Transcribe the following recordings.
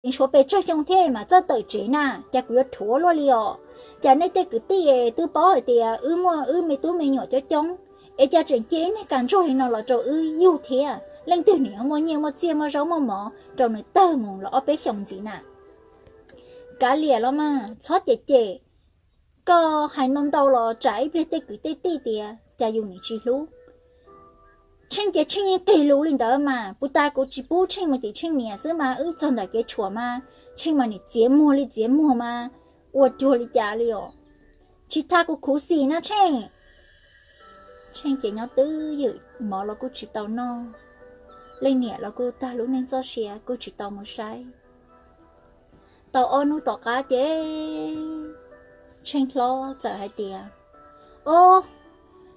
Tshuav pes tsawg xyoo thiab mas txawj tawm tsev na, cas kuv yuav rhuav luaj li os. Cas nej tej kwv tij twb paub hais tias wb muaj wb me tub me nyuam coob coob, es cas tseem cia ib niag kas ntsuag li no los rau wb yug thiab? Leej twg nws yuav muaj nyiaj muaj txiaj muaj zaub muaj mov rau nws tawg mus los ob peb xyoos ntxiv na? Kav liam los mas txhob cem cem, koj hais ntau ntau los tsam ib pliag tej kwv tej tij tias cas yus nim tsis hlub. Tsheej ces Tsheej yeej qig lus li ntawd mas, puag ta kuv tsis pub Tsheej mus tim Tsheej niam xwb mas wb txog ntawm kev tshuam mas, Tsheej mas nim txiav muag li txiav muag mas, ua cuag li cas li os. Tsis tha kuv khuv xim na Tsheej. Tsheej ces nyob twj ywm, mov los kuj tsis tau noj, leej niam los kuj tag lub neej txoj sia kuj tsis tau mus saib. Tau ob hnub tom qab ces Tsheej hlob txawm hais tias, Ob,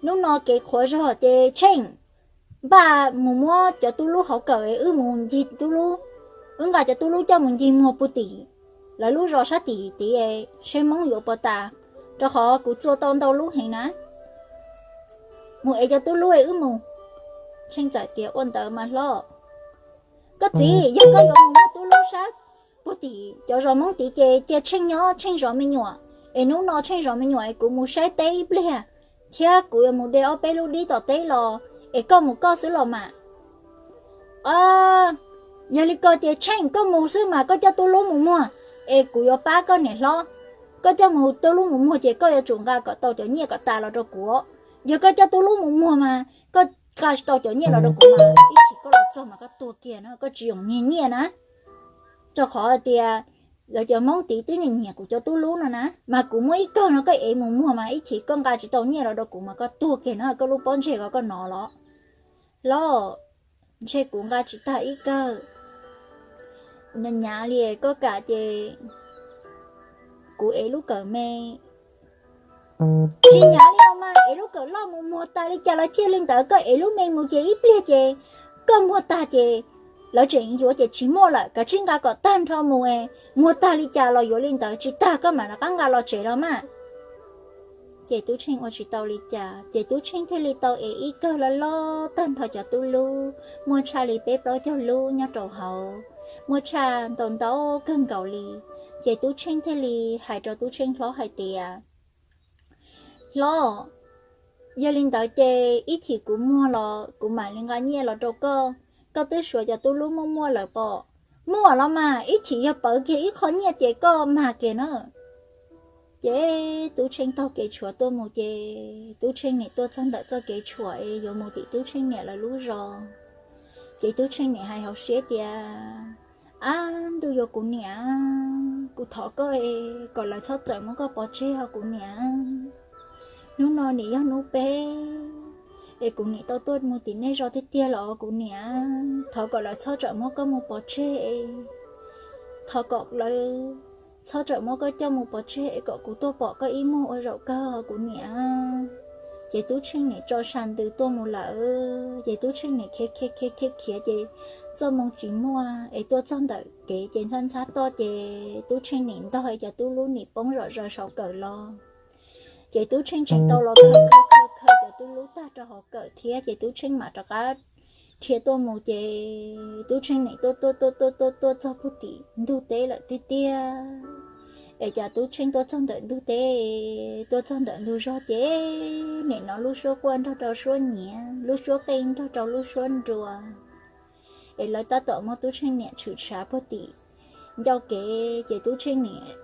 hnub no kev qhuav zog ces Tsheej, npaj mus muab cov tub lub hauv kawm es wb mus ncig tub lub, wb nqa cov tub lub coj mus ncig muag puag tim lawv lub zos sab tim tid, saib Hmoob yuav puas tas, rau qhov kuv txua tau ntau lub heev na. Mus ev cov tub lub es wb mus. Tsheej txawm tias, Ua ntawd mas hlob. Koj txiv, yog koj yuav mus muag tub lub sab puag tim cov zos Hmoob tid ces cia Tsheej nyob Tsheej zov me nyuam, es hnub no Tsheej zov me nyuam es kuv mus saib teb ib pliag, thiab kuv yuav mus de ob peb lub dib tom teb los, es koj mus koj xwb los mas. Yog li ko ces Tsheej koj mus xwb mas koj coj tub lub mus muag, es kuv yuav pab koj niam hlob. Koj coj mus tub lub mus muag ces koj yuav tsum nqa kom tau cov nyiaj kom tas los rau kuv. Yog koj coj tub lub mus muag mas koj nqa tsis tau cov nyiaj los rau kuv mas ib chim koj los txog mas koj tuag kiag na, koj tsis yoom nyiag nyiaj na. Rau qhov tias lawv cov Hmoob tid twb nyiam nyiam kuv cov tub lub no na, mas kuv muaj ib kawg no koj ev mus muag mas ib chim koj nqa tsis tau nyiaj los rau kuv mas koj tuag kiag na, koj lub pob ntseg ko koj nov los? Hlob, ntshe kuv nqa tsis tag ib kawg. Nyav li koj kam ces kuv ev lub kawm me. Tsis nyav li os mas, ev lub kawm loj mus muag tas li cas los thiaj li ntawd, koj ev lub me mus ces ib pliag ces koj muag tag ces lawv tseem yuav ces tsis muaj lawm, kav tsij nqa kom tag nrho mus, muag tag li cas los yuav li ntawd, tsis tag koj mam rov qab nqa los tsev los mas. Ces Tub Tsheej ua tsis tau li cas ces Tub Tsheej thiaj li tau ev ib kawg loj loj tag nrho cov tub lub, muaj tshaj li peb plaub caug lub nyob rau hauv, muaj tshaj ntau ntau kawg nkaus li. Ces Tub Tsheej thiaj li hais rau Tub Tsheej hlob hais tias, Hlob, yog li ntawd ces ib chim kuv muag los kuv mam li nqa nyiaj los rau koj, koj twb suav cov tub lub muaj muaj lawm pom. Muaj los mas, ib chim yog pawv kiag ib qho nyiaj ces koj mag kiag na. Ces Tub Tsheej taug kev tshuam tuaj mus ces Tub Tsheej niam tuaj txog ntawm txoj kev tshuam es yuav mus tim Tub Tsheej niam lawv lub zos. Ces Tub Tsheej niam hais hauv siab tias, Ab, ntuj yuav kuv niam, kuv thov koj es kom lawv txhob txawm muab koj pov tseg os kuv niam. Hnub no nim yog hnub peb es kuv nim tau tuaj mus tim nej zos tiag tiag los kuv niam. Thov kom lawv txhob txawm muab koj mus pov tseg, thov kom lawv txhob txawm muab koj coj mus pov tseg es kom kuv tuaj pom koj ib muag ua zaum kawg kuv niam. Ces Tub Tsheej niam tso sa ntws tuaj mus lawm, ces Tub Tsheej niam khiav khiav khiav khiav khiav ces txoj moo tsis muaj es tuaj txog ntawm kev ces ntxhab ntxhab toj ces Tub Tsheej niam ntog cov tub lub nim poob zom zaws saum kawm los. Ces Tub Tsheej tseem tau los khaws khaws khaws cov tub lub tag rau hauv kawm thiab ces Tub Tsheej mam rov qab dhia tuaj mus ces Tub Tsheej niam tuaj tuaj tuaj tuaj tuaj tuaj txog puag tim ntug teb lawm tiag tiag. Es cas Tub Tsheej tuaj txog ntawm ntug teb, tuaj txog ntawm ntug zog ces nim no lub suab quaj nrog rau suab nyiav, lub suab qeej nrog rau lub suab nruas. Es lawv tab tom muab Tub Tsheej niam tshwm tshav puag tim ncauj kev ces Tub Tsheej niam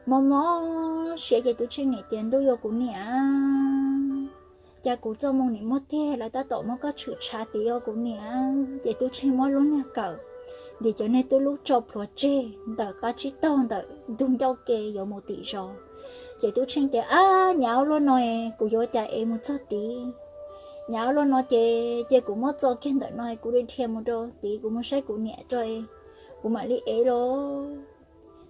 mob mob siab ces Tub Tsheej niam tias, Ntuj yuav kuv niam, cas kuv txoj moo nim muaj tiag, lawv tab tom muab koj tshwm tshav tid os kuv niam. Ces Tub Tsheej muab lub niag kawm ntim cov niag tub lub tso plhuav tseg ntawm qab tsib taug ntawm ntug ncauj ke yuav mus tim zos. Ces Tub Tsheej tias, Ab, nyav ua luaj no, kuv yuav cas ev mus txog tid. Nyav ua luaj no ces cia kuv muab txo kiag ntawm no, kuv li dhia mus rau tid, kuv mus saib kuv niam tso, kuv mam li ev los.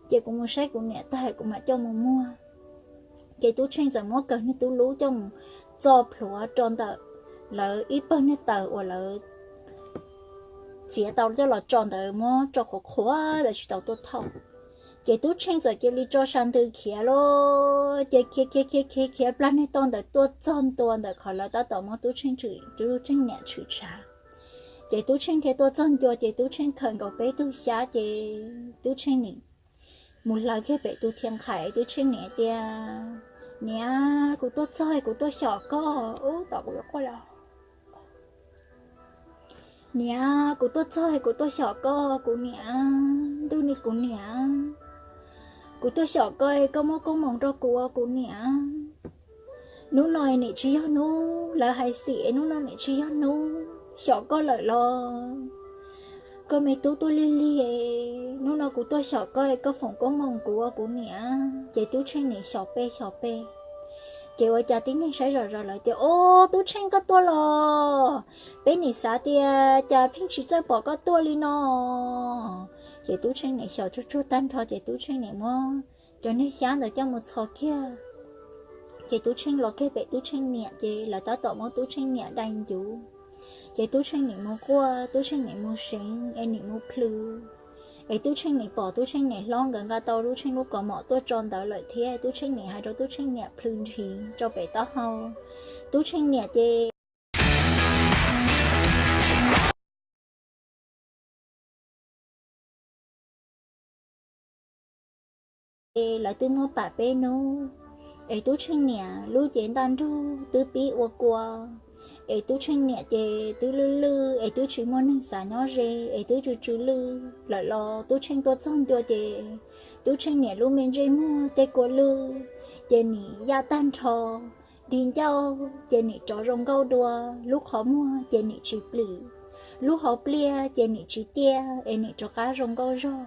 Ces kuv mus saib kuv niam tag kuv mam coj mus muag. Ces Tub Tsheej txawm muab kawm niag tub lub coj mus txo plhuav rau ntawm lawv ib pawg niag taws uas lawv txiav tau coj los tso ntawd, muab tso qhuav qhuav lawv tsis tau tuaj thauj. Ces Tub Tsheej txawm cia li tso sa ntws khiav lauj, ces khiav khiav khiav khiav khiav plag niag toj ntawd tuaj txog ntua ntawm qhov lawv tab tom muab Tub Tsheej tshwm, Tub Tsheej niam tshwm tshav. Ces Tub Tsheej thiaj tuaj txog ncua ces Tub Tsheej khawm nkaus peb tug xyab ces Tub Tsheej nim mus hlawv kiag pem tus thiaj nqhais, Tub Tsheej niam tias, Niam, kuv tuaj txog kuv tuaj xyom koj ub tom kuv yuav quaj los. Niam, kuv tuaj txog kuv tuaj xyom koj kuv niam, ntuj ni kuv niam, kuv tuaj xyom koj, koj muab koob moos rau kuv kuv niam. Hnub no nim tsis yog hnub lawv hais xim, hnub no nim tsis yog hnub xyom koj lawm los? Koj me tub tuaj lig lig, hnub no kuv tuaj xyom koj, koj foom koob moos kuv kuv niam. Ces Tub Tsheej nim xyom pe xyom pe, ces ua cas tib neeg saib zom zaws lawv tias, Ob, Tub Tsheej koj tuaj los. Peb nim xav tias cas pheej tsis txawj pom koj tuaj li no. Ces Tub Tsheej nim xyom tsuag tsuag tag nrho ces Tub Tsheej nim muab cov niag xyab ntawd coj mus txhos kiag. Ces Tub Tsheej los kiag pem Tub Tsheej niam ces lawv tab tom muab Tub Tsheej niam dai ncuv. Ces Tub Tsheej nim mus quaj, Tub Tsheej nim mus seev es nim mus plhws. Es Tub Tsheej nim pom Tub Tsheej niam hlob nkawd nqa tau Tub Tsheej lub kaus mom tuaj tso ntawd lawm thiab, Tub Tsheej nim hais rau Tub Tsheej niam plhws ntshis rau pem taub hau. Tub Tsheej niam ces lawv twb muab pam peb hnub, es Tub Tsheej niam lub cev ntaj nrug twb pib ua kua, es Tub Tsheej niam ces twb lwj lwj es twb tsis muaj neeg xav nyob ze es twb tsw tsw lwj lawm los Tub Tsheej tuaj txog ncua ces Tub Tsheej niam lub me ntsej muag tej kua lwj ces nim yaj tag nrho, di ncauj ces nim rov zoo nkauj dua, lub qhov muag ces nim tsis plim, lub hauv pliaj ces nim tsis tiaj es nim rov qab zoo nkauj zog.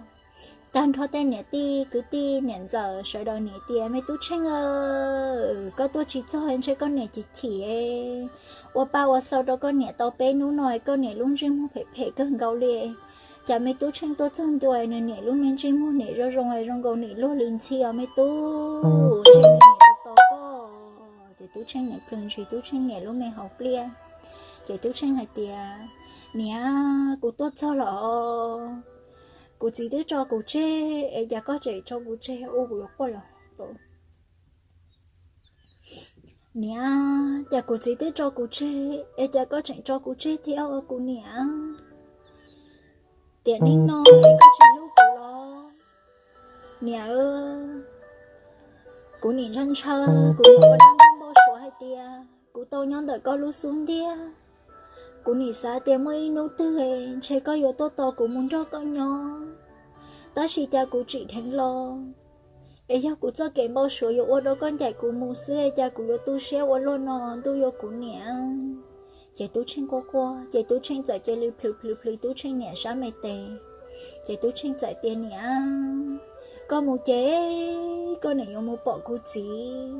Tag nrho tej niam tij kwv tij niam ntxawm sawv daws nim tias, Me Tub Tsheej, koj tuaj tsis txog ntshe koj niam chim chim, ua pa ua xau rau koj niam tau peb hnub no koj niam lub ntsej muag phem phem kawg nkaus li. Cas me Tub Tsheej tuaj txog ncua nws niam lub me ntsej muag nim zoo zoo zoo nkaus nim luag li ntxhi os me tub, ntshe nws niam tau tos koj. Ces Tub Tsheej nim plhws ntshis Tub Tsheej niam lub me hauv pliaj, ces Tub Tsheej hais tias, Niam, kuv tuaj txog los, kuv txiv twb tso kuv tseg es cas koj tseem tso kuv tseg ua kuv yuav quaj los. Niam, cas kuv txiv twb tso kuv tseg es cas koj tseem tso kuv tseg thiab kuv niam? Tiam neej no es koj tsis hlub kuv los? Niam, kuv nim ntshaw ntshaw, kuv nim ua dab npauj npau suav hais tias kuv tau nyob ntawm koj lub xub ntiag. Kuv nim xav tias muaj ib hnub twg ntshe koj yuav tuaj tos kuv mus nrog koj nyob, tab sis cas kuv tsim dheev los. Es yog kuv txoj kev npau suav yuav ua rau koj ncaim kuv mus xwb cas kuv yuav tu siab ua luaj no ntuj yuav kuv niam. Ces Tub Tsheej quaj quaj ces Tub Tsheej txawm cia li plhws plhws plhws Tub Tsheej niam sab me tes. Ces Tub Tsheej txawm tias, Niam, koj mus ces koj niam yuav mus pom kuv txiv,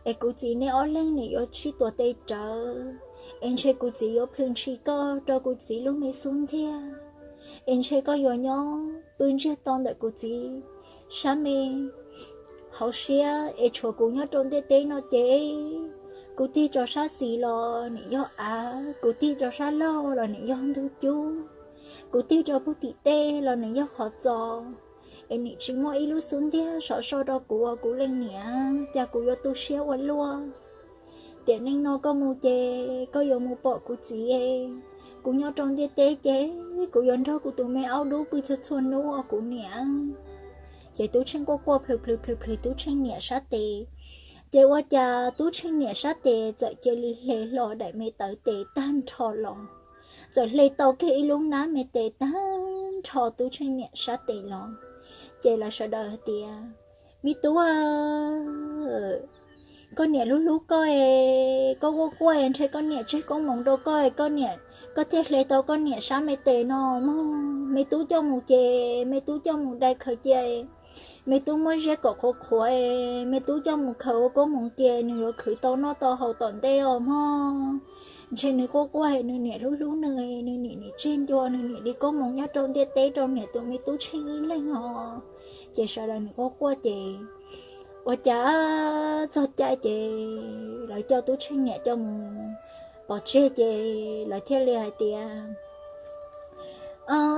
es kuv txiv nej ob leeg nim yuav sib tuav tes rawv, es ntshe kuv txiv yuav plhws ntshis koj rau kuv txiv lub me xub ntiag, es ntshe koj yuav nyob pw ntsiag to ntawm kuv txiv sab me hauv siab es tshuav kuv nyob rau ntiaj teb no ces kuv tig rau sab xis los nim yog av, kuv tig rau sab laug los nim yog ntug cub, kuv tig rau puag tim tej los nim yog qhov txos, es nim tsis muaj ib lub xub ntiag sov so rau kuv ua kuv leej niam, cas kuv yuav tu siab ua luaj. Tiam neej no koj mus ces koj yuav mus pom kuv txiv, kuv nyob rau ntiaj teb ces kuv yuav nrog kuv tus me aub dub pw txhua txhua hnub ua kuv niam. Ces Tub Tsheej quaj quaj plhws plhws plhws plhws Tub Tsheej niam sab tes, ces ua cas Tub Tsheej niam sab tes txawm cia li hle hlo daim me tawv tes tag nrho los, txawm hle tau kiag ib lub nab me tes tag nrho Tub Tsheej niam sab tes los. Ces lawv sawv daws hais tias, Me tub, koj niam hlub hlub koj, koj quaj quaj ntshe koj niam tseg koob hmoov rau koj, koj niam, koj thiaj hle tau koj niam sab me tes no mog. Me tub coj mus ces me tub coj mus dai khaws cia, me tub muab ziab kom qhuav qhuav, me tub coj mus khaws ua koob hmoov cia nws yuav khwv tau noj tau haus tom ntej os mog. Ntshe nws quaj quaj nws niam hlub hlub nws, nws niam nim tseg ncua nws niam li koob hmoov nyob rau ntiaj teb rau niam tus me tub Tsheej ib leeg os. Ces sawv daws nim quaj quaj ces ua cas txog caij ces lawv coj Tub Tsheej niam coj mus pov tseg ces lawv thiaj li hais tias,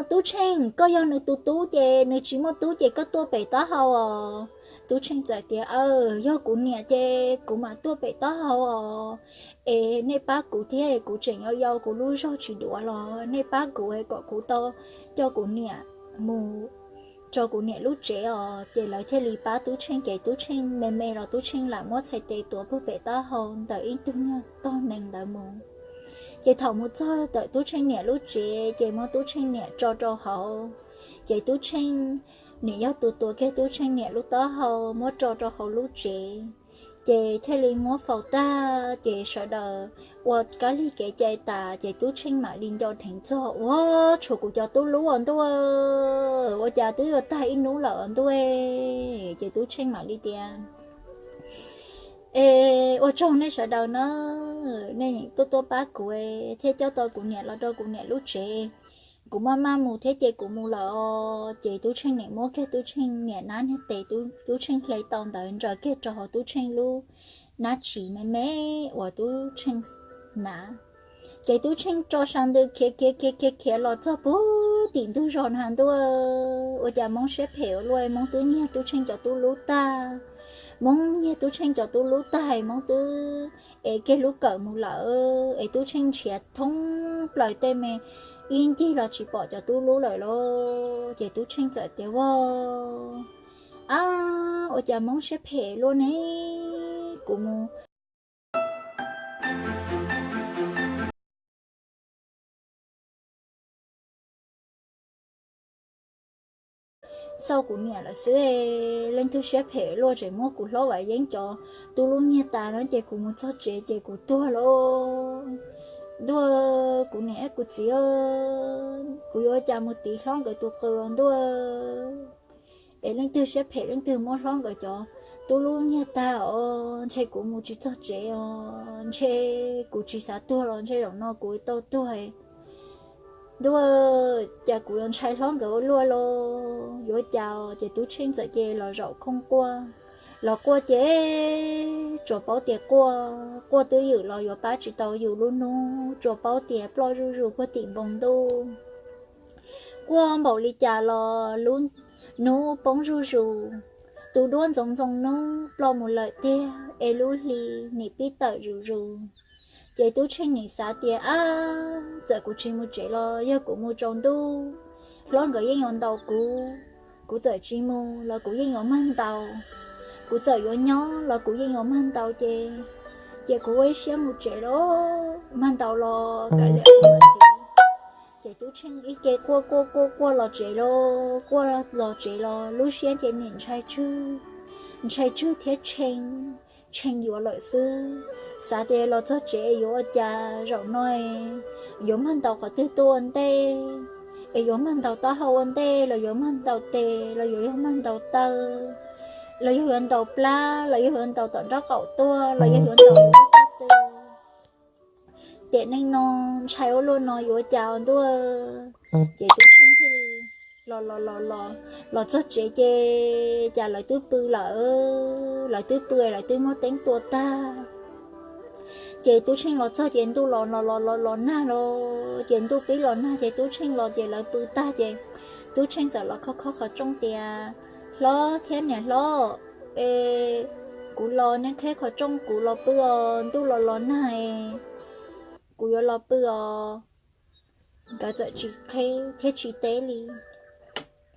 Tub Tsheej, koj yog nws tus tub ces nws tsis muaj tub ces koj tuaj pem taub hau os. Tub Tsheej txawm tias, Aw, yog kuv niam ces kuv mam tuaj pem taub hau os, es nej pab kuv thiab, kuv tseem yau yau kuv lub zog tsis duav los nej pab kuv es kom kuv tau coj kuv niam mus rau kuv niam lub tsev os. Ces lawv thiaj li pab Tub Tsheej, ces Tub Tsheej me me los Tub Tsheej lam muab txhais tes tuav puag pem taub hau ntawm ib tug nyuag tog nees ntawd mus. Ces thaum mus txog ntawm Tub Tsheej niam lub tsev ces muab Tub Tsheej niam tso rau hauv, ces Tub Tsheej niam yog tus tuav kiag Tub Tsheej niam lub taub hau muab tso rau hauv lub tsev. Ces thiaj li muab faus tag ces sawv daws ua kab lig kev cai tas ces Tub Tsheej mam li nco dheev txog, Ua, tshuav kuv cov tub lub os ntuj, ua cas twb yuav tag ib hnub lawm os ntuj. Ces Tub Tsheej mam li tias, Es ua tsaug nej sawv daws na, nej tuaj tuaj pab kuv thiab coj tau kuv niam los rau kuv niam lub tsev. Kuv maj maj mus thiab ces kuv mus lawm os. Ces Tub Tsheej niam muab kiag Tub Tsheej niam nab niag tes, Tub Tsheej hle tau ntawd ntsaws kiag rau hauv Tub Tsheej lub nab tshis me me uas Tub Tsheej hnav. Ces Tub Tsheej tso sa ntws khiav khiav khiav khiav khiav los txog puag tim ntug zos na ntuj, ua cas Hmoob siab phem ua luaj, Hmoob twb nyiag Tub Tsheej cov tub lub tag. Hmoob nyiag Tub Tsheej cov tub lub tag, Hmoob twb ev kiag lub kawm mus lawm, es Tub Tsheej nrhiav thoob plaws tej me ib ncig los tsis pom cov tub lub lawm lauj. Ces Tub Tsheej txawm tias, Ua, ab, ua cas Hmoob siab phem luaj ne, kuv mus xauj kuv niam lawm xwb, leej twg siab phem luaj tseem muab kuv hlob Vam Yeeb cov tub lub nyiag tas no ces kuv mus txog tsev ces kuv tuag lauj. Ntuj, kuv niam kuv txiv, kuv yuav ua cas mus tiv hlob nkawd tus qws ntuj. Es leej twg siab phem leej twg muab hlob nkawd cov tub lub nyiag tag os, ntshe kuv mus tsis txog tsev os, ntshe kuv tsis xav tuag los ntshe zaum no kuv tau tuag. Ntuj, cas kuv yuav ntshai hlob nkawd ua luaj los yuav cas. Ces Tub Tsheej txawm cia li los zaum khooj quaj, los quaj ces tsuas paub tias quaj, quaj twb ywm los yuav pab tsis tau yus lub hnub, tsuas paub tias ploj zuj zus puag tim npoo ntuj. Quaj npaum li cas los lub hnub poob zuj zus, tus duab ntxoov ntxoo hnub ploj mus lawm tiag es lub hli nim pib tawm zuj zus. Ces Tub Tsheej nim xav tias, Ab, txawm kuv tsis mus tsev los yog kuv mus tsaus ntuj, hlob nkawd yeej yuav ntaus kuv. Kuv txawm tsis mus los kuv yeej yuav mag ntaus. Kuv txawm yuav nyob los kuv yeej yuav mag ntaus ces, ces kuv ua ib siab mus tsev los mag ntaus los kav liam kuv mam tiv. Ces Tub Tsheej ib ke quaj quaj quaj quaj los tsev los, quaj los tsev los lub siab ces nim ntshai tswg, ntshai tswg thiab tshee, tshee yuav lawm xwb. Xav tias los txog tsev yuav ua cas zaum no yuav mag ntaus qhov twg tuaj ua ntej, es yuav mag ntaus taub hau ua ntej los yuav mag ntaus tes los yuav yog mag ntaus taw, los yog yuav ntaus plab los yog yuav ntaus tom nraub qaum tuaj los yog yuav ntaus lub taub tw. Tiam neej no ntshai ua luaj no yuav cas ntuj. Ces Tub Tsheej thiaj li los los los los los txog tsev ces cas lawv twb pw lawm, lawv twb pw lawv twb muab teeb tua tag. Ces Tub Tsheej los txog ces ntuj los los los los los nag los, ces ntuj pib los nag ces Tub Tsheej los ces lawv pw tag ces Tub Tsheej txawm los khob khob qhov rooj tias, Hlob thiab niam hlob, es kuv los nej qheb qhov rooj kuv los pw os, ntuj los los nag es kuv yuav los pw os. Nkawd txawm tsis qheb thiab tsis teb li.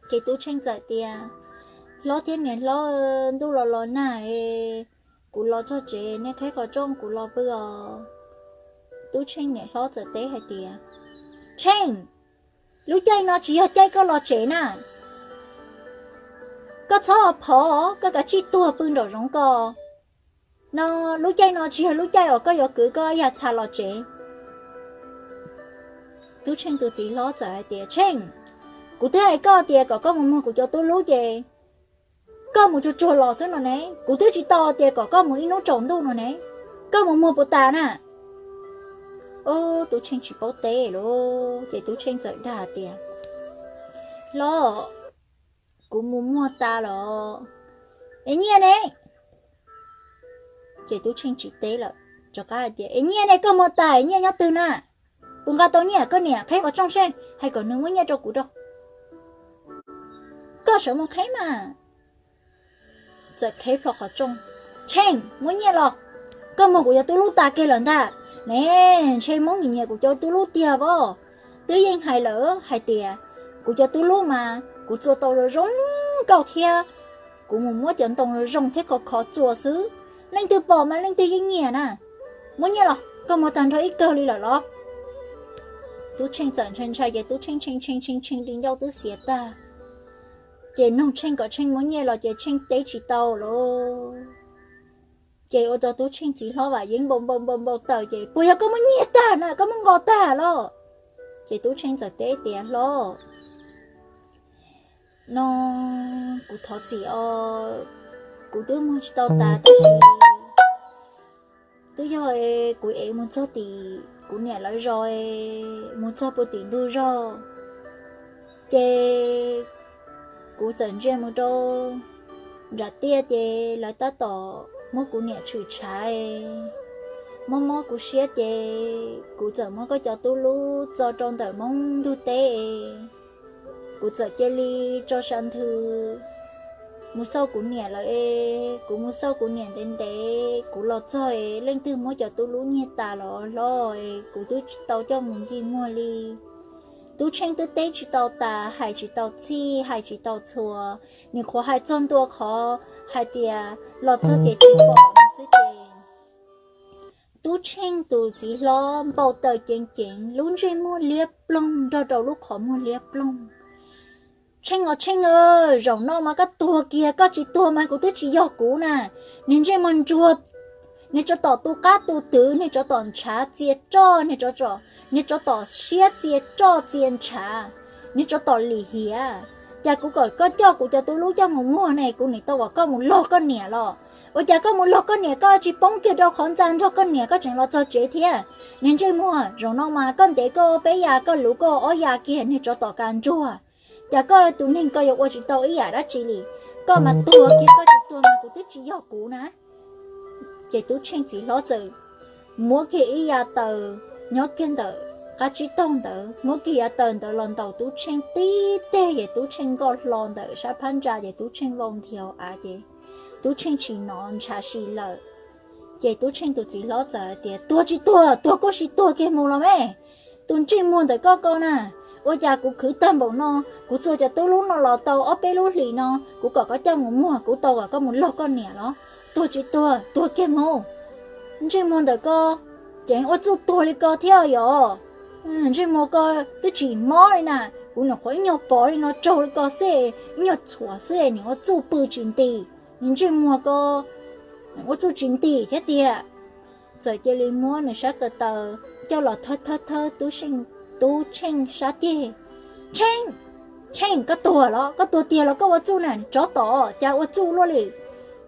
Ces Tub Tsheej txawm tias, Hlob thiab niam hlob, ntuj los los nag es kuv los txog tsev nej qheb qhov rooj kuv los pw os. Tub Tsheej niam hlob txawm teb hais tias, Tsheej, lub caij no tsis yog caij koj los tsev na. Koj txhob phov, koj kav tsij tuag pw nraum zoov ko. No, lub caij no tsis yog lub caij uas koj yuav kwv koj yam txhas los tsev. Tub Tsheej tus txiv hlob txawm hais tias, Tsheej, kuv twb hais koj tias kom koj mus muag kuv cov tub lub ces koj mus tsuag tsuag los xwb no ne, kuv twb tsis tau tias kom koj mus ib hnub tsaus ntuj no ne, koj mus muag puas tas na? Tub Tsheej tsis paub teb lauj, ces Tub Tsheej txawm dag tias, Hlob, kuv mus muag tas los. Es nyiaj ne? Ces Tub Tsheej tsis teb lawm, rov qab hais tias, Es nyiaj ne, koj muag tas nyiaj nyob twg na? Puas nqa tau nyiaj? Koj niam qheb qhov rooj seb, hais kom nws muab nyiaj rau kuv rau. Koj sawv mus qheb mas. txawm khev plho qhov rooj. Tsheej, muab nyiaj los! Koj muag kuv cov tub lub tas kiag lawm ntag ne. Ntshe Hmoob nyiam nyiam kuv cov tub lub tiag as. Twb yeej hais lawm hais tias kuv cov tub lub mas kuv txua tau zoo zoo nkauj thiab. Kuv mus muab cov ntoo zoo zoo thiab khov khov txua xwb. Leej twg pom mas leej twg yeej nyiam na. Muab nyiaj los, koj muag tag nrho ib kawg li lawm los? Tub Tsheej txawm ntshai ntshai ces Tub Tsheej tshee tshee tshee tshee di ncauj twb xiav tag. Ces nug Tsheej kom Tsheej muab nyiaj los ces Tsheej teb tsis tau lauj. Ces ua rau Tub Tsheej txiv hlob Vam Yeeb npau npau npau npau taws ces, Puas yog koj muab nyiaj tag na, koj muab nqos tag los? Ces Tub Tsheej txawm teb tias, Hlob, no kuv thov txim os, kuv twb muag tsis tau tas tab sis twb yog kuv ev mus txog tim kuv niam lawv zos, mus txog puag tim ntug zos, ces kuv txawm ntsia mus rau nram tiaj ces lawv tab tom muab kuv niam tshwm tshav, mob mob kuv siab ces kuv txawm muab koj cov tub lub txo rau ntawm Hmoob ntug teb. Kuv txawm cia li tso sa nthwv mus xauj kuv niam lawm es kuv mus xauj kuv niam ntev ntev kuv los txog es leej twg muab cov tub lub nyiag tas los hlob es kuv twb tsis tau coj mus ncig muag li. Tub Tsheej twb teb tsis tau tas, hais tsis tau txhij, hais tsis tau txhua, nws qhuav hais txog ntua qhov hais tias los txog ces tsis pom no xwb ces Tub Tsheej tus txiv hlob npau taws ceev ceev, lub ntsej muag liab ploog nrog rau lub qhov muag liab ploog. Tsheej os Tsheej, zaum no mas koj tuag kiag, koj tsis tuag mas kuv twb tsis yog kuv na. Niag ntsej muag ntsuag, niag tsov tom tu qab tu twv, niag tsov tom ntshav txia roj, niag tsov tom siab txia roj txia ntshav, niag tsov tom lim hiam. Cas kuv kom koj coj kuv cov tub lub coj mus muag ne, kuv nim tau kom koj mus log koj niam los? Ua cas koj mus log koj niam koj tsis poob kiag rau qhov ntxa nrog koj niam koj tseem los txog tsev thiab? Niag ntsej muag, zaum no mas koj ntev koj peb yas, koj luv koj ob yas kiag niag tsov tom kas ntsuag. Cas koj tus neeg koj yuav ua tsis tau ib yam dab tsi li? Koj mas tuag kiag, koj tsis tuag mas kuv twb tsis yog kuv na. Ces Tub Tsheej txiv hlob txawm muab kiag ib yav taws nyob kiag ntawm qab tsib taug ntawd, muab kiag yav taws ntawd los ntaus Tub Tsheej tib teg ces Tub Tsheej nkoj hlo ntawm sab phab ntsa ces Tub Tsheej vau nthi hauv av ces Tub Tsheej tsis hnov ntshav si lawm. Ces Tub Tsheej tus txiv hlob txawm hais tias, Tuag tsis tuag, tuag kuj sim tuag kiag mus los me. Tus ntsej muag ntawm koj ko na, ua cas kuv khwv tag npaum no, kuv txua cov tub lub no los tau ob peb lub hlis no, kuv kom koj coj mus muag, kuv tau kom koj mus log koj niam los? Tuag tsis tuag, tuag kiag mus. Ntsej muag ntawm koj, ces ua txuj tuag li ko thiab yom? Ntsej muag ko twb tsis mob li na, kuv nyuam qhuav ib nyuag pov li no raug li ko xwb, ib nyuag txhuam xwb, nim ua txuj pw tsis nti. Ntsej muag ko ua txuj tsis nti thiab tiag. Txawm cia li muab nws sab ko taw coj los thawb thawb thawb Tub Tsheej sab ceg. Tsheej, Tsheej, koj tuag los? Koj tuag tiag los koj ua txuj na, tsov tom, cas ua txuj luaj li?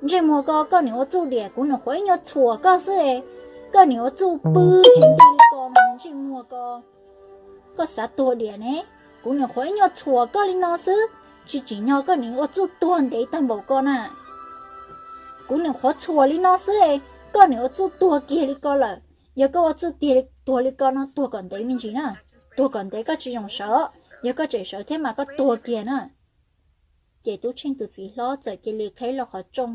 Ntsej muag ko, koj nim ua txuj diam, kuv nyuam qhuav ib nyuag txhuam koj xwb, koj nim ua txuj pw tsis nti li ko no, ntsej muag ko. Koj xav tuag diam ne? Kuv nyuam qhuav ib nyuag txhuam koj li no xwb, tsis tsim nyog koj nim ua txuj tuag ntev tag npaum ko na. Kuv nyuam qhuav txhuam li no xwb, koj nim ua txuj tuag kiag li ko lawm. Yog koj ua txuj tiag tuag li ko no, tuag kom ntev me ntsis na. Tuag kom ntev, koj tsis zoo sawv, yog koj tseem sawv thiab mas koj tuag kiag na. Ces Tub Tsheej tus txiv hlob txawm cia li qheb los qhov rooj,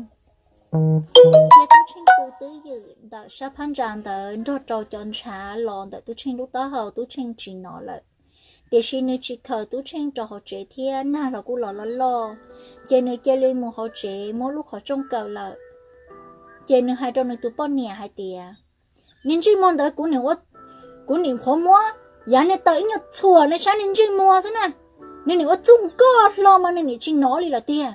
thiab Tub Tsheej tus twj ywm ntawm sab phab ntsa ntawd nrog rau cov ntshav los ntawm Tub Tsheej lub taub hau, Tub Tsheej tsis hnov lawm. Tiam sis nws tsis khaws Tub Tsheej rau hauv tsev thiab, nag los kuj los loj loj, ces nws cia li mus hauv tsev muab lub qhov rooj kaw lawm. Ces nws hais rau nws tus poj niam hais tias, Niag ntsej muag ntawd, kuv nim qhuav muab yav niag taw ib nyuag txhuam nws sab niag ntsej muag xwb na, nws nim ua txuj nkoj hlo mas nws nim tsis hnov li lawm tiag.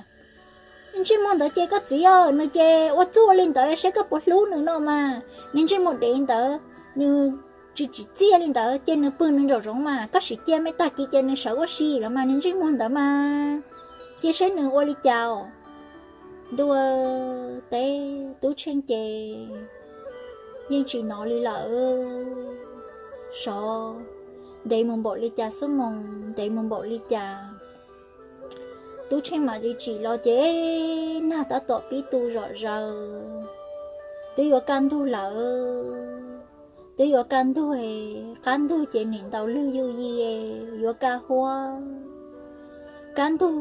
Niag ntsej muag ntawd ces koj txiv, nws ces ua txuj li ntawd seb koj puas hlub nws no mas. Niag ntsej muag dev ntawd, nws tsis tsim txiaj li ntawd ces nws pw nws nraum zoov mas, koj sim cia me tag kis ces nws sawv ua si los mas, niag ntsej muag ntawd mas. Cia seb nws ua li cas os. Ntuj, teb Tub Tsheej ces yeej tsis hnov li lawm. Sov, ntev mus npaum li cas xub moos, ntev mus npaum li cas, Tub Tsheej mam li tsim los ces nag tab tom pib tu zom zaws. Twb yuav kaj ntug lawm, twb yuav kaj ntug, qab ntug ces nim ntaus lwg yuj yi, yuav kaj huab. Kaj ntug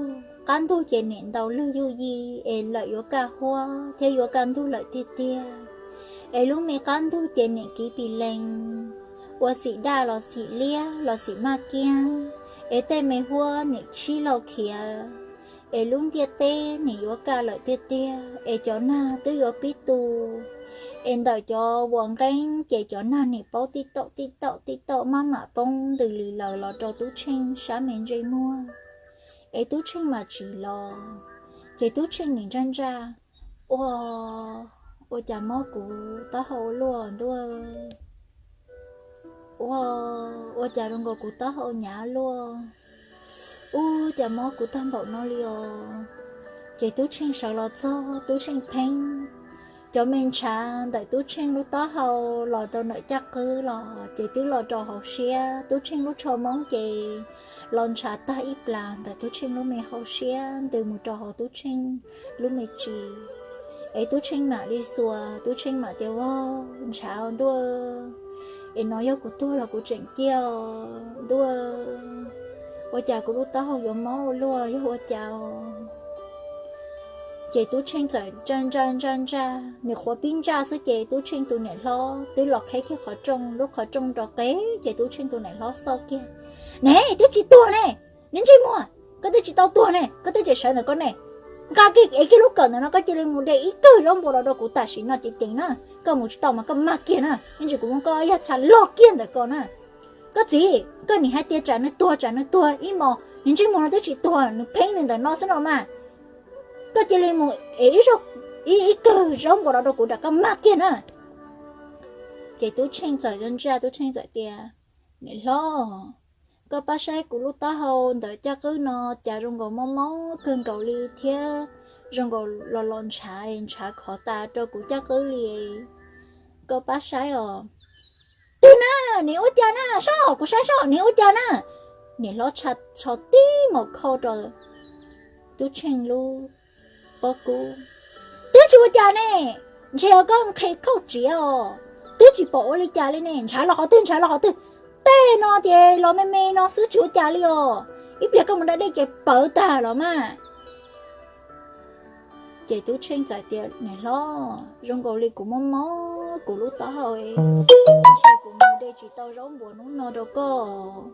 Qab ntug ces nim ntaus lwg yuj yi es lawm yuav kaj huab thiab yuav kaj ntug lawm tiag tiag. Es lub me qab ntug ces nim kiv pis lees, ua xim daj los xim liab los xim maj kiab, es tej me huab nim sib laug khiav, es lub ntiaj teb nim yuav kaj lawm tiag tiag, es cov nag twb yuav pib tu, es ntawm cov vuas nqeeb ces cov nag nim paub tib taum tib taum tib taum maj mam poob ntws li lawm los rau Tub Tsheej sab me ntsej muag. Es Tub Tsheej mam tsim los, ces Tub Tsheej nim ntsaj ntsaj, ua, ua cas mob kuv taub hau luaj ntuj, ua, ua cas zoo nkaus kuv taub hau hnyav luaj, ua cas mob kuv tag npaum no li os. Ces Tub Tsheej sawv los txog, Tub Tsheej pheeb, cov me ntshav ntawm Tub Tsheej lub taub hau los rau ntawm caj qwb los ces twb los rau hauv siab. Tub Tsheej lub tsho moob ces los ntshav tag ib plas ntawm Tub Tsheej lub me hauv siab ntws mus rau hauv Tub Tsheej lub me tsis. Es Tub Tsheej mam li xuas, Tub Tsheej mam tias, Vag, ntshav ntuj, es no yog kuv tuag los kuv tseem ciaj ntuj, ua cas kuv lub taub hau yuav mob ua luaj, yog ua cas? Ces Tub Tsheej txawm ntsaj ntsaj ntsaj ntsaj, nws qhuav pib ntsaj xwb ces Tub Tsheej tus niam hlob twb los qheb kiag qhov rooj, lub qhov rooj rov qeb ces Tub Tsheej tus niam hlob xauj kiag, Ne, twb tsis tuag ne, niag ntsej muag, koj twb tsis tau tuag ne, koj twb tseem sawv ntawm koj ne. Nqa kiag ev kiag lub kawm ntawm no koj cia li mus de ib kawm zaub npua los rau kuv tam sim no ceev ceev na, koj mus tsis tau mas koj mag kiag na, ib ntsis kuv muab koj ib yag txha log kiag ntawm ko na. Koj txiv, koj nim hais tias tsam nws tuag tsam nws tuag ib hmos, niag ntsej muag no twb tsis tuag, nws pheej nws ntawm no xwb no mas. Koj cia li mus ev ib, ib kawm zaub npua los rau kuv nram koj mag kiag na. Ces Tub Tsheej txawm ntsaj ntsaj, Tub Tsheej txawm tias, Niam hlob, koj pab saib kuv lub taub hau ntawm caj qwb no cas zoo nkaus mob mob kawg nkaus li thiab zoo nkaus los los ntshav, ntshav khov tas rau kuv caj qwb li. Koj pab saib os. Twg na? Niam ua cas na? Soj, kuv saib soj, niam ua cas na? Niam hlob tsho tib maum khau rau Tub Tsheej lub pob kub. Twb tsis ua cas ne, ntshe yog koj nqhis khauj tsiav os, twb tsis pom ua li cas li ne, ntshav los qhov twg, ntshav los qhov twg? Tej no ces los me me no xwb tsis ua cas li os, ib pliag koj mus da dej ces pawv tag los mas. Ces Tub Tsheej txawm tias, Niam hlob, zoo nkaus li kuv mob mob kuv lub taub hau, ntshe kuv mus de tsis tau zaub npua hnub no rau koj.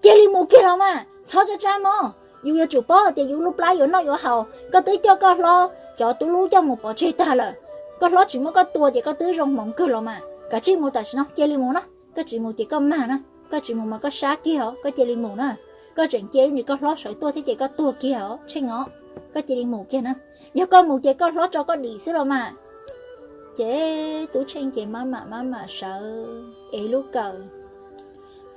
Cia li mus kiag los mas, txhob tsab tsab mob, yus yuav tsum paub tias yus lub plab yuav noj yuav haus, koj twb coj koj hlob cov tub lub coj mus pov tseg tag lawm, koj hlob tsis muab koj tua ces koj twb zoo hmoov kawg los mas, kav tsij mus tam sim no, cia li mus na, koj tsis mus ces koj mag na, koj tsis mus mas koj sab kiag os, koj cia li mus na, koj tseem cia ib ntsis koj hlob sawv tuaj thiab ces koj tuag kiag os Tsheej os, koj cia li mus kiag na, yog koj mus ces koj hlob tso koj dim xwb los mas. Ces Tub Tsheej ces maj mam maj mam sawv ev lub kawm.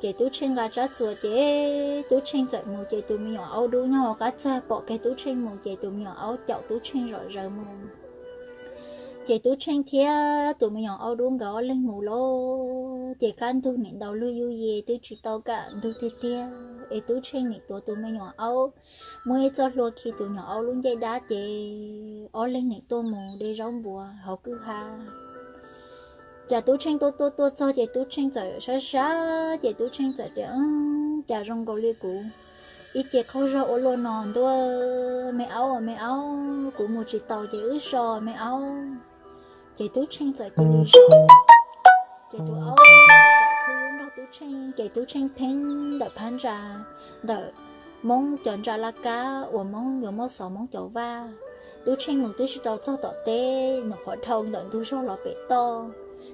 Ces Tub Tsheej nqa tsab txuas ces Tub Tsheej txawm mus ces tus me nyuam aub dub nyob hauv qab txag pom kiag Tub Tsheej mus ces tus me nyuam aub caum Tub Tsheej zom zaws mus. Ces Tub Tsheej thiab tus me nyuam aub dub nkawd ob leeg mus lawm ces qab ntug nim ntaus lwg yuj yi twb tsis tau kaj ntug tiag tiag es Tub Tsheej nim tuav tus me nyuam aub, muab ib txoj hlua khi tus nyuam aub lub ncej dab ces ob leeg nim tuaj mus de zaub npua hauv kwj ha. Ces Tub Tsheej tuaj tuaj tuaj txog ces Tub Tsheej txawm sab sab ces Tub Tsheej txawm tias, Cas zoo nkaus li kuv ib ce qaug zog ua luaj no ntuj, me aub, me aub, kuv mus tsis taus ces wb so me aub. Ces Tub Tsheej txawm cia li zaum, ces tus aub zaum khwb nrog Tub Tsheej ces Tub Tsheej pheej ntawm phab ntsa, ntawm Hmoob cov ntsa laj kab uas Hmoob yuav muab xov Hmoob cov vaj. Tub Tsheej mus twb tsis tau txog tom teb, nyuam qhuav dhau ntawm ntug zog los pem toj,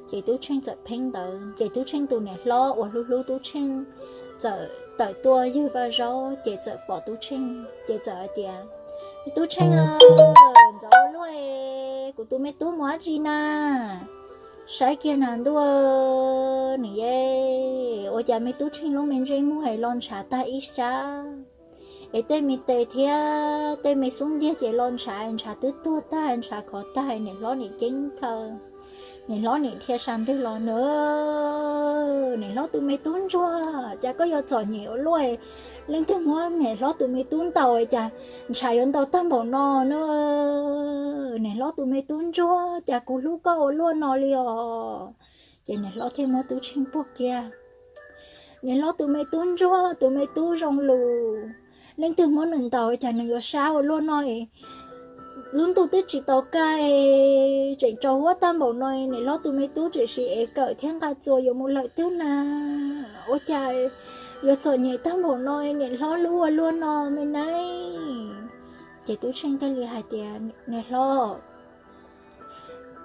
ces Tub Tsheej txawm pheej ntawd ces Tub Tsheej tus niam hlob uas hlub hlub Tub Tsheej txawm tawm tuaj ywg vaj zaub ces txawm pom Tub Tsheej ces txawm hais tias, Tub Tsheej, ntxov ua luaj, kuv tus me tub mus dab tsi na? Saib kiag na ntuj, nws ye, ua cas me Tub Tsheej lub me ntsej muag los ntshav tag ib sab, es tej me tes thiab tej me xub ntiag ces los ntshav, ntshav twb tuag tag, ntshav khov tag, niam hlob nim ceeb plhaw. Niam hlob nim dhia sas ntws los nws, niam hlob tus me tub ntsuag, cas koj yuav txom nyem ua luaj, leej twg muab niam hlob tus me tub ntaus cas ntshav yuav ntau tag npaum no na? Niam hlob tus me tub ntsuag, cas kuv hlub koj ua luaj no li os. Ces niam hlob thiaj muab Tub Tsheej puag kiag. Niam hlob tus me tub ntsuag, tus me tub zoo lus, Leej twg muab nws ntaus cas nws yuav sab ua luaj no? Lub ntuj twb tsis tau kaj, tseem tsaus huab tag npaum no, niam hlob tus me tub tseem siv ev kawm thiab nqa txuas yuav mus lawm twg na. Ua cas yuav txom nyem tag npaum no, niam hlob lub ua luaj no me nab? Ces Tub Tsheej thiaj li hais tias, Niam hlob,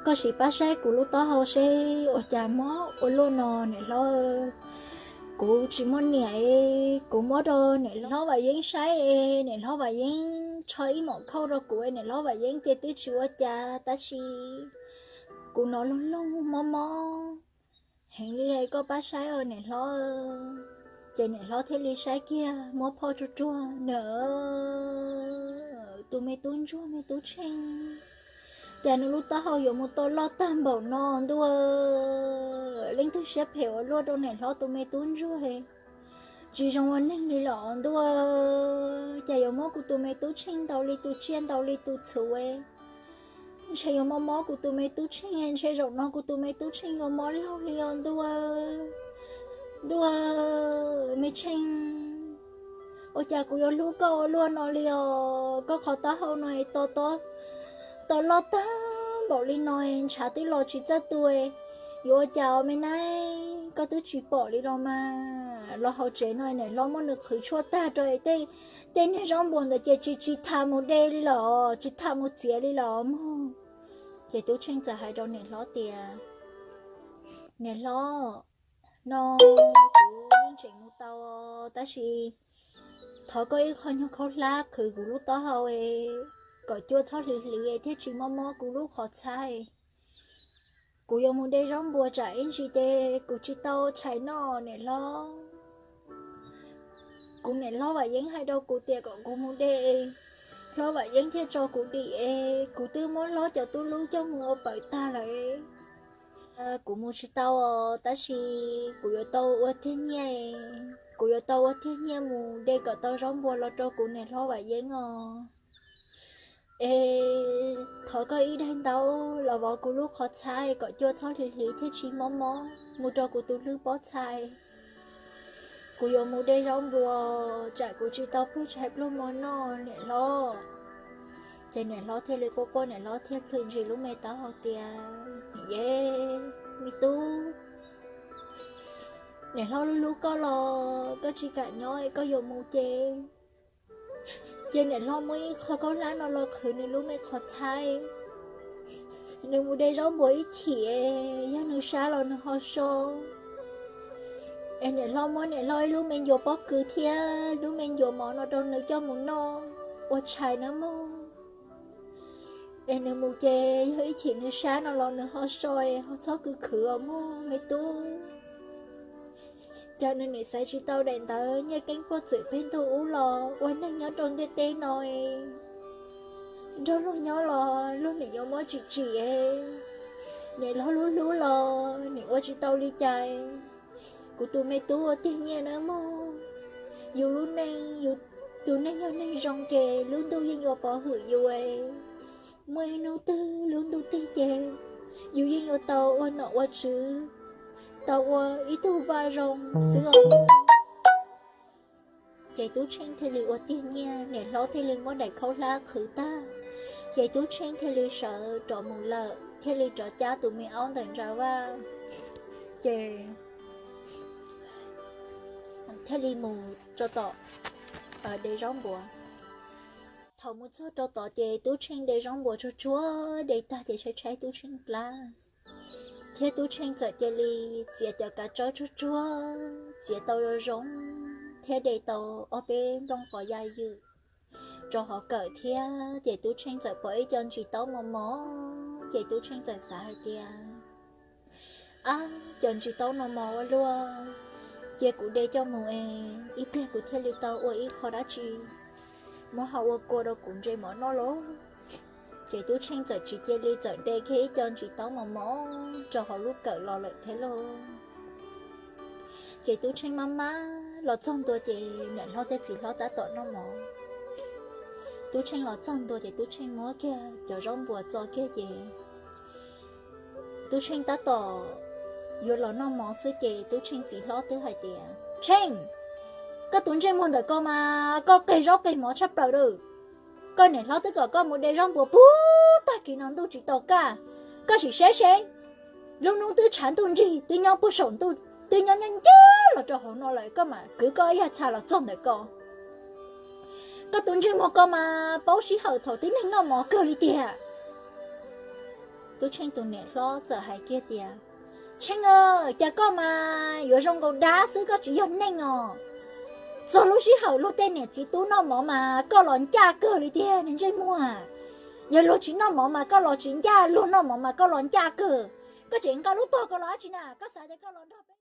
koj sim pab saib kuv lub taub hau seb ua cas mob ua luaj no niam hlob. Kuv tsis muaj niam, kuv muab rau niam hlob Vam Yeeb saib, niam hlob Vam Yeeb tsho ib mom khauj rau kuv, niam hlob Vam Yeeb tias twb tsis ua cas, tab sis kuv hnov loog loog mob mob heev li, koj pab saib os niam hlob. Ces niam hlob thiaj li saib kiag muab phoj tsuag tsuag na, tus me tub ntsuag me Tub Tsheej, cas nws lub taub hau yuav mus tau loj tag npaum no ntuj. Leej twg siab phem ua luaj rau niam hlob tus me tub ntsuag, tsis zoo ua neeg li los ntuj. Cas yuav muab kuv tus me Tub Tsheej ntaus li tus tsiaj ntaus li tus txhuv, ntshe yuav mob mob kuv tus me Tub Tsheej, ntshe zaum no kuv tus me Tub Tsheej yuav mob laug li os ntuj. Ntuj, me Tsheej, ua cas kuv yuav hlub koj ua luaj no li os? Koj qhov taub hau no to loj tag npaum li no, ntshav twb los tsis txawj tu, yuav ua cas me nab? Koj twb tsis pom li los mas, los hauv tsev no niam hlob muab nws qhwv tshuaj tag rau, tej niag zaub npua ntawd ces tsis tsis tham mus de li los tsis tham mus txiav li los mog. Ces Tub Tsheej txawm hais rau niam hlob tias, Niam hlob, no kuv yeej tseem mus tau, tab sis thov koj ib qho nyuag khaub hlab qhwv kuv lub taub hau kom cua txhob hliv hliv thiaj tsis mob mob kuv lub qhov txhab. Kuv yuav mus de zaub npua tsam ib ntsis ces kuv tsis tau tshais noj niam hlob. Kuv niam hlob Vam Yeeb hais rau kuv tias kom kuv mus de, hlob Vam Yeeb thiaj tso kuv dim es kuv twb muab hlob cov tub lub coj mus ua pawg tag lawm. Kuv mus tsis tau os, tab sis kuv yuav tau ua tiag nyiaj, kuv yuav tau ua tiag nyiaj mus de kom tau zaub npua los rau kuv niam hlob Vam Yeeb os. Es thov koj ib daim ntaub los vov kuv lub qhov txhab kom cua txhob hliv hliv thiaj tsis mob mob mus rau kuv tus hlwb pob txha. Kuv yuav mus de zaub npua, tsam kuv tsis tau pluag tshais pluag hmo noj niam hlob. Ces niam hlob thiaj li quaj quaj, niam hlob thiaj plhws ntsis lub me taub hau tias, Niam, me tub, niam hlob hlub hlub koj los koj tsis kam nyob, koj yuav mus ces. Ces niam hlob muab ib qho khaub hlab no los qhwv nws lub me qhov txhab. Nws mus de zaub npua ib chim, yog nws sab los nws ho so. Es niam hlob muab niam hlob ib lub me ncuav pob kws thiab lub me ncuav mov no rau nws coj mus noj ua tshais nawb mog. Es nws mus ces yog ib chim nws sab no los nws ho so, ho txhob khwv khwv os mog me tub. Cas nws nim xaiv tsis tau daim ntawv nyiaj keeb puag txwm peb ntug ub los ua neeg nyob rau ntiaj teb no, nrog luag nyob los luag nim yuav muab tsim tsim, niam hlob hlub hlub los nim ua tsis tau li cas. Kuv tus me tub ua tiag nyiaj nawb mog, yus lub neej, yus tus neeg yog neeg zoo ces lub ntuj yeej yuav pov hwm yus. Muaj ib hnub twg lub ntuj tig ces yus yeej yuav tau ua nom ua tswv, tau ua ib tug vaj zoo xwb os. Ces Tub Tsheej thiaj li ua tiag nyiaj, niam hlob thiaj li muab daim khaub hlab qhwv tag. Ces Tub Tsheej thiaj li sawv rov mus lawm, thiaj li rov cab tus me aub ntawm ntsa vaj, ces thiaj li mus rau tom de zaub npua. Thaum mus txog rau tod ces Tub Tsheej de zaub npua tsuag tsuag de tag ces tshaib tshaib Tub Tsheej plab, thiab Tub Tsheej txawm cia li txiav cov kav tsawb tsuag tsuag, txiav tau zoo zoo, thiab de tau ob peb nplooj qos ya ywm rau hauv kawm thiab. Ces Tub Tsheej txawm pom ib co ntsis taub mos mos, ces Tub Tsheej txawm xav hais tias, Ab, cov ntsis taub no mos ua luaj, cia kuv de coj mus es ib pliag kuv thiaj li tau ua ib qho dab tsi muab ho ua kua rau kuv ntse mov noj lauj. Ces Tub Tsheej txawm tsis cia li, txawm de kiag ib co ntsis taub mos mos rau hauv lub kawm los lawm thiab lauj. Ces Tub Tsheej maj maj los txog ntua ces niam hlob thiab txiv hlob tab tom noj mov. Tub Tsheej los txog ntua ces Tub Tsheej muab kiag cov zaub npua txo kiag ces Tub Tsheej tab tom yuav los noj mov xwb ces Tub Tsheej txiv hlob twb hais tias, Tsheej, Koj tus ntsej muag ntawm koj mas koj qeg zaub qeg mov tshaj plaws lawm. Koj niam hlob twb kom koj mus de zaub npua puag tag kis no ntuj tsis tau kaj. Koj sim seb seb, lub hnub twb tshav ntuj nrig twb nyob puag saum ntuj, twb nyob nyob ncaj los rau hauv no lawm koj mam kwv koj ib yag txha los txog ntawm ko. Koj tus ntsej muag ko mas paub sij hawm thaum tib neeg noj mov kawg li tiag. Tub Tsheej tus niam hlob txawm hais kiag tias, Tsheej, cas koj mas yuav zoo nkaus dab xwb, koj tsis yog neeg os. Txog lub sij hawm luag tej niam txiv tub noj mov mas koj los ncaj kawg li tiag niag ntsej muag. Yog luag tsis noj mov mas koj los tsis ncaj, luag noj mov mas koj los ncaj kawg. Koj tseem nqa lub tog ko los dab tsi na? Koj xav tias koj los nrog peb